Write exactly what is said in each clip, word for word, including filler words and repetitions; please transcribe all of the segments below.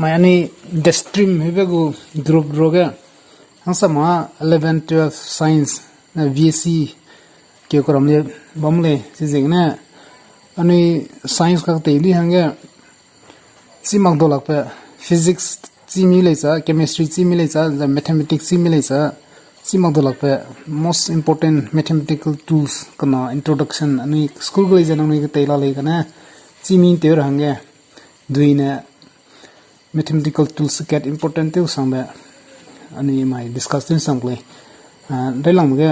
Mai anui the stream hebe gu group ro ge, hangsama eleven, twelve science, na V S C ke kuram le bam lei, chizegene anui science kak tei di hangge, chi mak du lakbe, physics chi mi lei cha, chemistry chi mi lei cha, the mathematics chi mi lei cha, chi mak du lakbe most important mathematical tools kena introduction, anui school ge lei ze nangnui ketei la lei kane, chi mi tew ra hangge, duine mathematical tools kat important tew sangbe, anui mai discuss tew sang lei. Ah, dailang ge,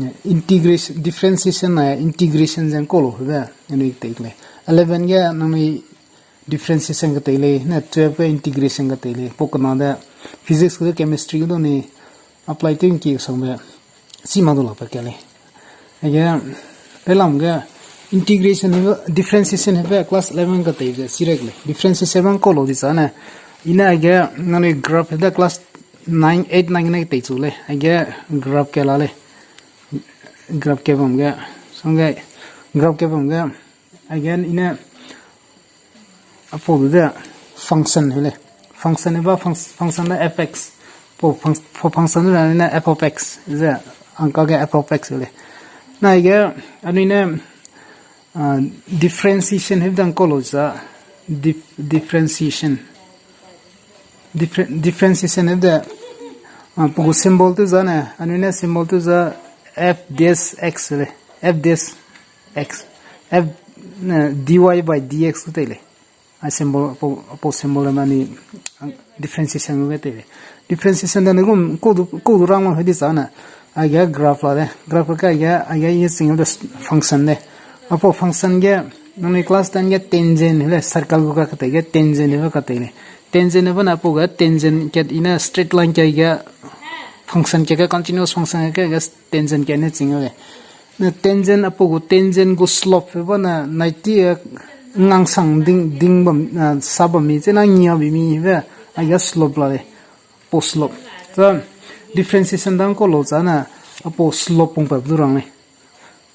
eh, integration, differentiation na integration ze ngkau lu hebe, anui tei lei. Eleven ge nangnui differentiation ketei lei, ne twelve ge integration ketei lei. Pau kena de physics ge chemistry ge du ni apply tew ngki sangbe, chi mak du lakbe ka lei. Aige, dailang ge integration hebe, differentiation hebe class eleven ketei ze chi rek lei. Differentiation bang kau lu di chane, ine aige nangnui graph hebe class nine, eight, nine ne tei chu lei. Aige graph ke la lei. Graph ke bam ge, sangge graph ke bam ge, aige ine apau du de function heu lei. Function heba func-, function de f x. Pau func-, pau function de ine f of x ze, angka ge f of x heu lei. Na aige anui ne, ah, differentiation hebe dang kau lu za, dif-, differentiation. Differen-, differentiation hebe de, ah, pau gu symbol tew za ne, anui ne symbol tew za f dash x heu lei, f dash x, f, eh, dy by dx gu tei lei. A symbol, apau, apau symbol ma ni, ah, differentiation gu ge tei lei. Differentiation da ne gum, kau du, kau du rang mak heu di chane, aige graph la de, graph ka aige, aige i ching de function de. Apau function ge, nangnui class ten ge tangent heu lei, circle gu ka ketei ge tangent heu ka tei lei. Tangent hebe na apau ge tangent kat ine straight line ka ge function ka ge continuous function ka ge tangent ka ne ching lei. Ne tangent apau gu tangent gu slope hebe na ninety, eh, ngangsang ding, ding bam, eh, sa bam mi, chena ngia bi mi hebe, aige slope la lei. Pau slope. Za differentiation dang kau lu chane, apau slope pungpa du rang lei.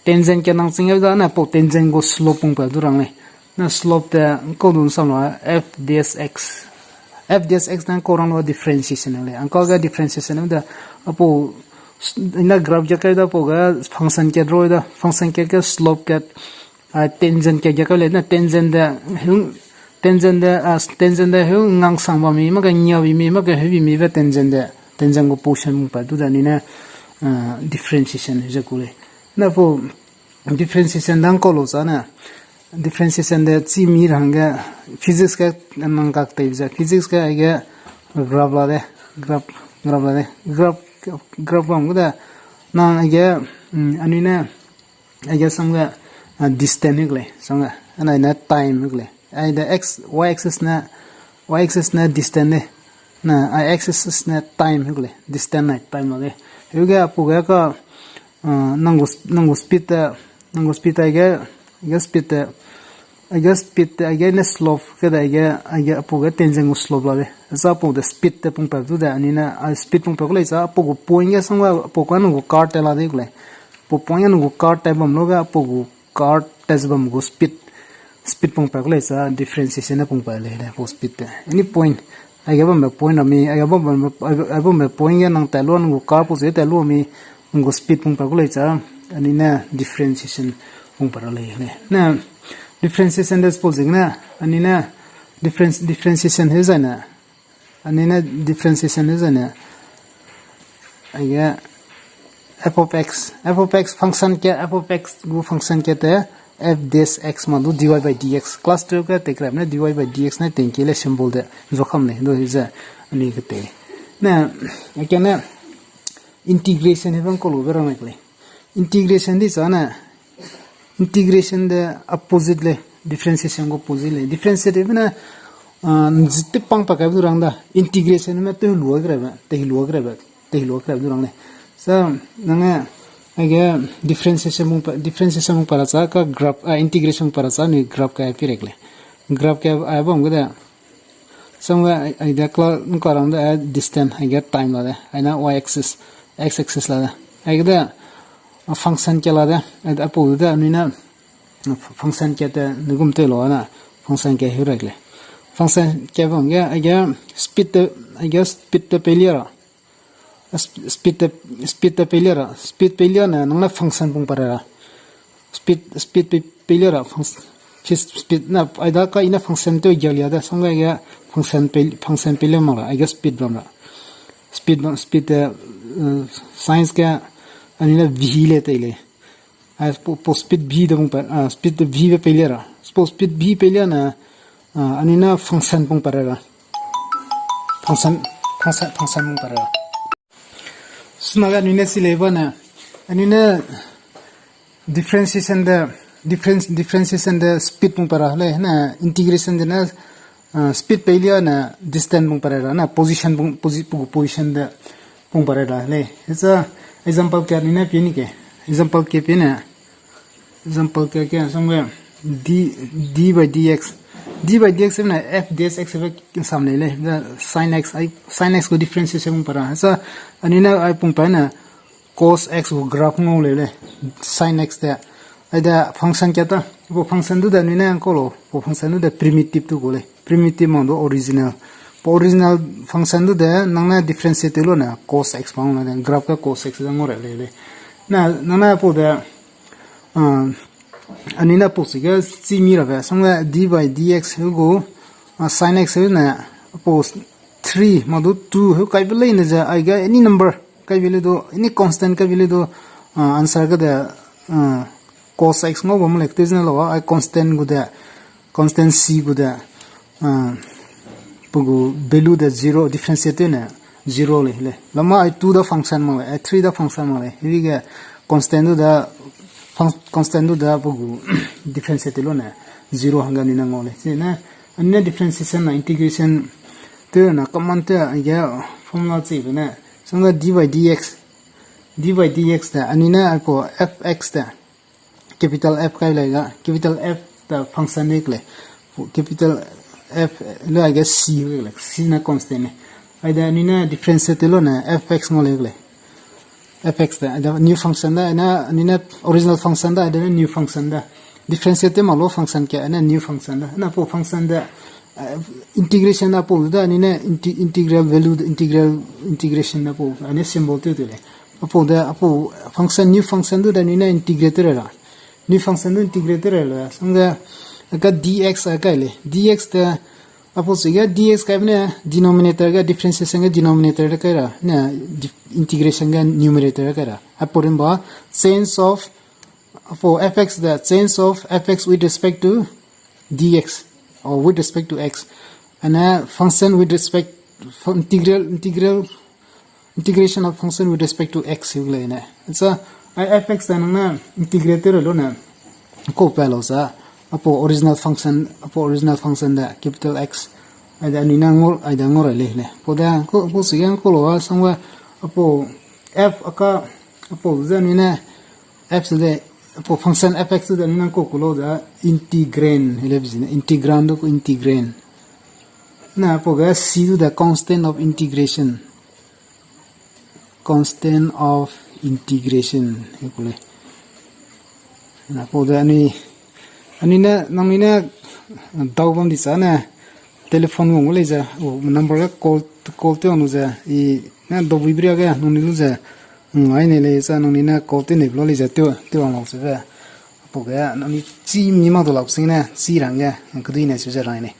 Tangent ka nang ching da ne, apau tangent gu slope pungpa du rang lei. Na slope de kau du nsam la f dash x. F dash x dang kau rang lu differentiation lei. Angka ge differentiation de apau s-, ina graph ge kai da apau ge function kat ro da, function kat ge slope kat, ah, tangent kat ge kai lei na tangent de heu, tangent de, ah, tangent de heu ngangsang bam mi, mak ge ngia bi mi, mak ge heu bi mi be tangent de, tangent gu portion pungpa du de anui ne, ah, differentiation ze ku lei. Na apau differentiation dang kau lu chane, differentiation de chi mi ra hangge physics ge nang kak tei ze, physics ge aige graph la de, graph, graph la de, graph, graph bam gu de, nang aige, mm, anui ne, aige sangge, ah, distance heu lei, sangge, anai ne time heu lei. Ai de x, y axis ne, y axis ne distance de. Na, i axis ne time heu lei, distance nai time la de. Heu ge apau ge ka, ah, nang gu, nang gu speed de, nang gu speed aige, aige speed de, aige speed de, aige ne slope ke de, aige, aige apau ge tangent gu slope la de. Za apau de speed de pungpa du de, anui ne, ah, speed pungpa ku lei za, apau gu point ge sangge, apau gu nang gu car te la de ku lei. Apau point ge nang gu car te bam lu ge, apau gu car te ze bam gu speed, speed pungpa ku lei za, differentiation ne pungpa lei de, apau speed de. Any point, aige bambe point ra mi, aige bambe, aige bambe point ge nang te lu, nang gu car pau ze te lu mi, nang gu speed pungpa ku lei za, anui ne differentiation pungpa ra lei ne. Na, differentiation de suppose ne, anui ne difference, differentiation heu zai ne, anui ne differentiation heu zai ne, aige f of x, f of x function ke, f of x gu function ke te, f dash x ma du dy by dx. Class twelve ke tei krep ne dy by dx ne tei ki lei symbol de, zo kam lei, du ze, anui ketei. Ne, aige ne, integration heu bang kau lu be rang lei. Integration di chane, integration de opposite lei, differentiation gu opposite lei. Differentiation be ne, ah, nzi te pang pa kai du rang da. Integration me te lua grebe, te lua grebe, te lua grebe du rang lei. So, nange, aige differentiation pungpa, differentiation pungpa ra cha ka graph, ah, integration pungpa ra cha ni graph ka pi rek lei. Graph ka, ah, bam gu de, sangge, ai, ai de kla, nung ka rang de, ai distance, aige time la de, ai na y axis, x axis la de. Aige de, a function ke la de, ai de apau de, anui ne, function ke te, nigum te lu na, function ke heu rek lei. Function ke bang ge, aige speed te, aige speed te peilia ra. Sp-, speed te, speed te peilia ra. Speed peilia ne, nang ne function pung pare ra. Speed, speed pe-, peilia ra. Func-, fis-, speed na, aida ka ina function te gialia de, sangge ge function pe-, function peilia mak ra, aige speed bam ra. Speed bam, speed te, uh, science ke, anui ne v le tei lei. Ai, po, po speed v de bung pa, ah, speed v be peilia ra. Po speed v peilia ne, ah, anui ne function pung pare ra. Function, function, function pung pare ra. Suna ga anui ne si lei ba ne, anui ne differentiation de, difference, differentiation de speed pung pare ra lei, ne integration de ne, ah, speed peilia ne distance pung pare ra, ne position pung, posi-, pu gu position de pung pare ra lei. Hesa example ke anui ne pie ni ke. Example ke pie ne. Example ke ke sangge d, d by dx. D by dx ne f ds x be sam lei lei. Da sin x, ai, sin x gu differentiation pung pare ra. Hesa anui ne ai pung pa ne cos x gu graph ngau lei lei. Sin x de. Aida function ke ta. Po function du de anui ne ngkau lo. Po function du de primitive tu gu lei. Primitive mang du original. Po original function du de nang ne differentiate tew lu ne cos x bang ne graph ke cos x de ngau ra lei lei. Na, nang ne po de, ah, anui ne po si ge chi mi ra be, sangge d by dx gu, ah, sin x ne, po three, ma du two, heu kai be lei ne ze, aige any number, kai be lei du, any constant kai be lei du, ah, answer ge de, ah, cos x ngau bam lei, tew zene lo, ai constant gu de, constant c gu de, ah, pe gu value de zero, differentiate tew ne zero lei, lei. Lama ai two da function mak lei, ai three da function mak lei. Heri ge constant du da, func-, constant du da pe gu differentiate tew lu ne zero hangge anui ne ngau lei. Chine, anui ne differentiation na integration tew na common tew aige formula chi be ne. Sangge d by dx, d by dx de, anui ne ai po f x de. Capital F kai lei ga, capital F ta function de lei. Capital F le aige c lei, c na constant ne. Aida anui ne differentiate tew lu ne f x ngau lei lei. F x de, aida new function da, na, anui ne original function da, aida ne new function da. Differentiate tew mak lu function ke, na new function da. Na po function de, eh, integration na po da, anui ne inte-, integral value de, integral, integration na po, ane symbol tew tew lei. Apo de, apo function, new function du de anui ne integrate tew ra. New function du integrate tew ra le, sangge, ka dx a kai lei. Dx de, apo si ge dx kai ne denominator ge differentiation ge denominator de kai ra. Ne dif-, integration ge numerator de kai ra. Apo rimba change of, apo f x de change of f x with respect to dx or with respect to x. And a function with respect, fu-, integral, integral, integration of function with respect to x gu lei ne. It's a, ai f x da nang ne integrate tew ra lu ne. Ko pa lu sa, apo original function, apo original function da capital X. Aida anui ne ngau, aida ngau ra lei ne. Po da, ko, ko si ge ngkau lu a, sangge, apo f a ka, apo ze anui ne, f se de, apo function f x de anui ne ngkau ku lu ze, integrand, hele bi zi ne, integrand du ku integrand. Na apo ge c du de constant of integration. Constant of integration, he ku lei. Na apo de anui, anui ne, nangnui ne, dau bam di sa ne, telephone wang gu lei ze, o, number ge call, call tew wang lu ze, i, ne, dau bui bria ge, nangnui lu ze, ngai ne lei sa, nangnui ne call tew ne blo lei ze, tew, tew wang lu ze be. Apo ge, nangnui chi mi mak du lau sing ne, chi rang ge, kedui ne su ze rang ne.